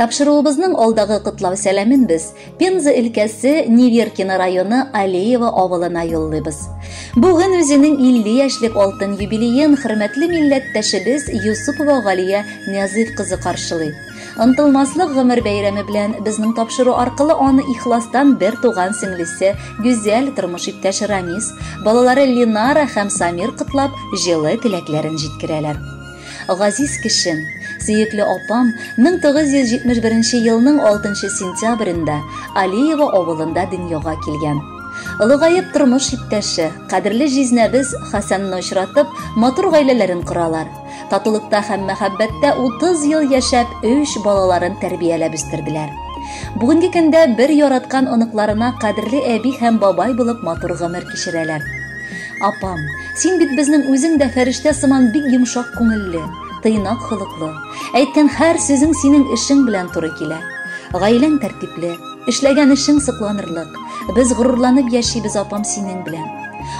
Тапшыруыбызның алдагы котлау сәламен без Пенза өлкәсе Неверкино районы Алеево авылына юллыйбыз. Бүген үзенең 50 яшьлек алтын юбилеен хөрмәтле милләттәшебез Юсупова Галия Нязыйф кызы каршылый. Онтылмаслык гомер бәйрәме белән безнең тапшыру аркылы аны ихластан бер туган сеңлесе, гүзәл тормыш иптәше Рамис, балалары Ленара һәм Самир котлап, җылы теләкләрен җиткерәләр. Газиз кешем, сөекле апам 1971 елның 6 сентябрендә Алиева авылында дөньяга килгән. Олыгаеп тормыш иптәше, кадерле җизнәбез Хәсәнне очратып, матур гаиләләрен коралар. Татулыкта һәм мәхәббәттә 30 ел яшәп, өч балаларын тәрбияләп үстерделәр. Бүгенге көндә бер яраткан оныкларына кадерле әби һәм бабай булып матур гомер кичерәләр. Апам, син бит безнең үзең дә фәрештә сыман бик йомшак күңелле, тыйнак холыклы. Әйткән һәр сүзең синең эшең белән туры килә. Гаиләң тәртипле, эшләгән эшең сокланырлык. Без горурланып яшибез апам синең белән.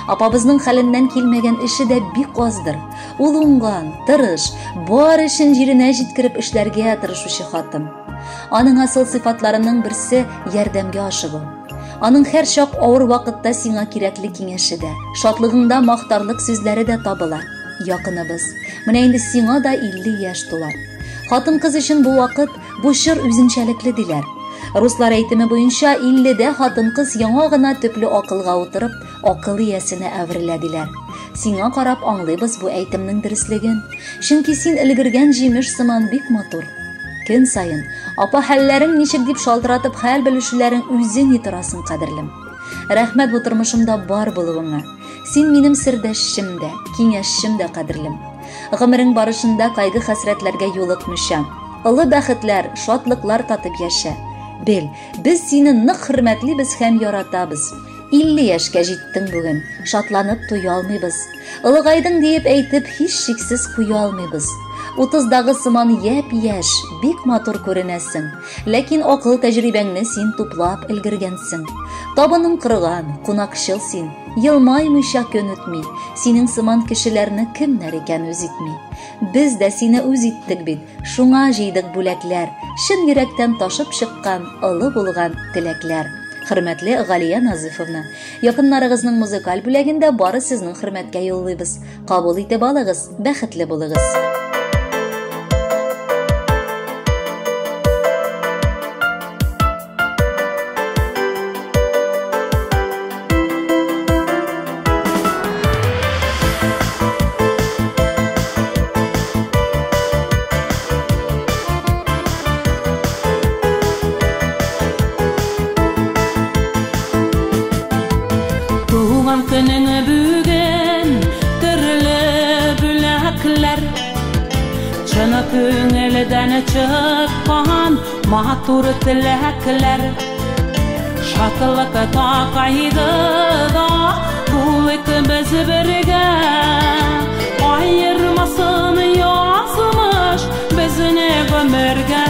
Апабызның хәленнән килмәгән эше дә бик аздыр. Ул уңган, тырыш, бар эшен җиренә җиткереп эшләргә тырышучы хатын. Аның асыл сыйфатларының берсе ярдәмгә ашыгу. Аның һәр чак авыр вакытта сиңа кирәкле киңәше дә, шатлыгыңда мактарлык сүзләре дә табыла. Якыныбыз, менә инде сиңа да 50 яшь тула. Хатын-кыз өчен бу вакыт, бу чор үзенчәлекле диләр. Руслар әйтеме буенча 50дә хатын-кыз яңа гына төпле акылга утырып, акыл иясенә әверелә диләр. Сиңа карап аңлыйбыз бу әйтемнең дөреслеген. Чөнки син өлгергән җимеш сыман бик матур. Көн саен, апа хәлләрең ничек дип шалтыратып хәл белешүләрең үзе ни торасың, кадерлем. Рәхмәт бу тормышымда бар булуыңа. Син минем сердәшчем дә, киңәшчем дә, кадерлем. Гомерең барышында кайгы-хәсрәтләргә юлыкмыйча, олы бәхетләр, шатлыклар татып яшә. Бел, без сине нык хөрмәтлибез һәм яратабыз. 50 яшькә җиттең бүген, шатланып туя алмыйбыз. Олыгайдың диеп әйтеп, һичшиксез куя алмыйбыз. Утыздагы сыман япь-яшь, бик матур күренәсең. Ләкин акыл тәҗрибәңне син туплап өлгергәнсең. Табының корыган, кунакчыл син, елмаймыйча көн үтми. Синең сыман кешеләрне кемнәр икән үз итми. Без дә сине үз иттек бит, шуңа җыйдык бүләкләр, чын йөрәктән ташып чыккан олы булган теләкләр. Хөрмәтле Галия Назыфовна, якыннарыгызның музыкаль бүләген дә бары сезнең хөрмәткә юллыйбыз. Кабул итеп алыгыз, бәхетле булыгыз. Туган көнең бүген, төрле бүләкләр, чын күңелдән чыккан матур теләкләр. Шатлыкта, кайгыда булыйк без бергә, аермасын язмыш безне гомергә.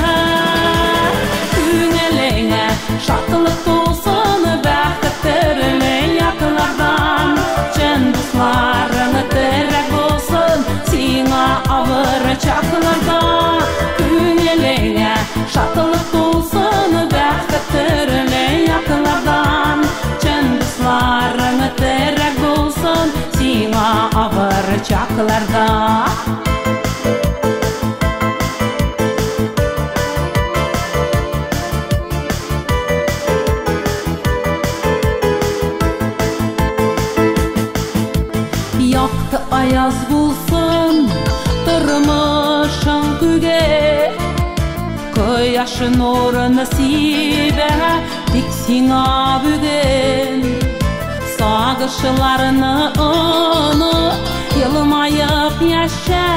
Күңелеңә шатлык тулсын, бәхет төрле яклардан, чын дусларың терәк булсын сиңа авыр чакларда. Күңелеңә шатлык тулсын, бәхет төрле яклардан, чын дусларың терәк булсын сиңа авыр чакларда. Якты аяз булсын тормышың күге, кояш нурын сибә тик сиңа бүген. Сагышларны оныт, елмаеп яшә,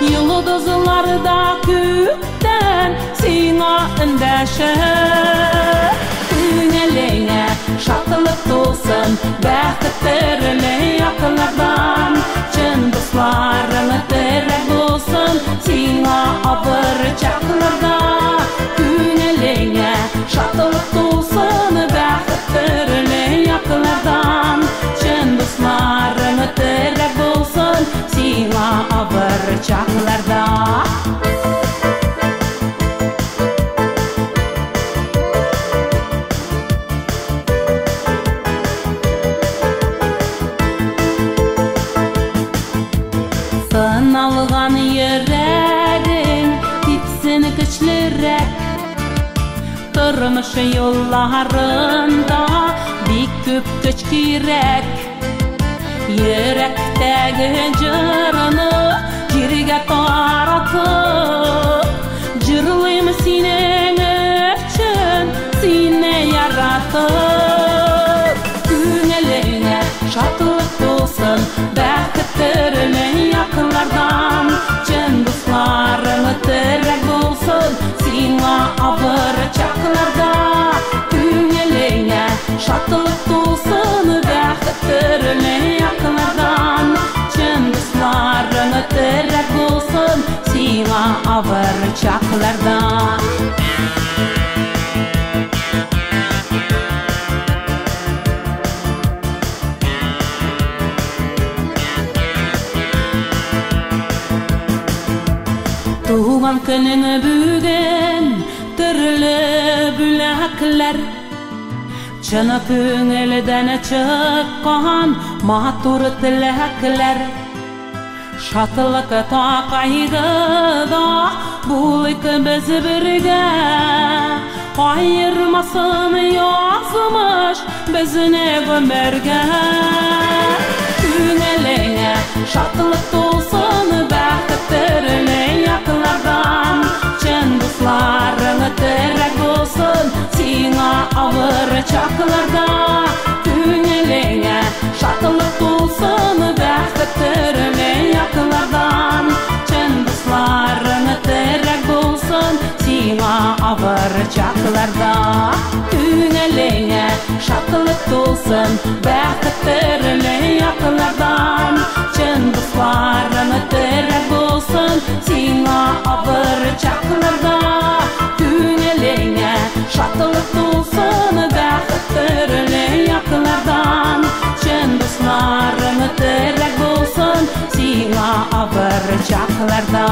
йолдызлар да күктән сиңа эндәшә. Күңелеңә шатлык тулсын, бәхет төрле яклардан, чын дусларың терәк булсын сиңа авыр чакларда. Күңелеңә шатлык тулсын, бәхет төрле яклардан, чын дусларың терәк булсын сиңа авыр чакларда. Тормыш юлларында бик күп көч кирәк. Йөрәктәге җырны җиргә таратып, җырлыйм синең өчен, сине яратып. Күңелеңә шатлык тулсын, бәхет төрле яклардан, чын дусларың терәк булсын сиңа авыр чакларда. Күңелеңә шатлык тулсын, бәхет төрле яклардан, чын дусларың терәк булсын сиңа авыр чакларда. Туган көнең бүген төрле бүләкләр, чын күңелдән чыккан матур теләкләр. Шатлыкта, кайгыда булыйк без бергә, аермасын язмыш безне гомергә. Күңелеңә шатлык тулсын, бәхет төрле яклардан, чын дусларың терәк булсын сиңа авыр чакларда. Күңелеңә шатлык тулсын, бәхет төрле яклардан, чын дусларың терәк булсын сиңа авыр чакларда. Күңелеңә шатлык тулсын, бәхет төрле яклардан, чын дусларың терәк булсын сиңа авыр чакларда. Күңелеңә шатлык тулсын, бәхет төрле яклардан, чын дусларың терәк булсын сиңа авыр чакларда.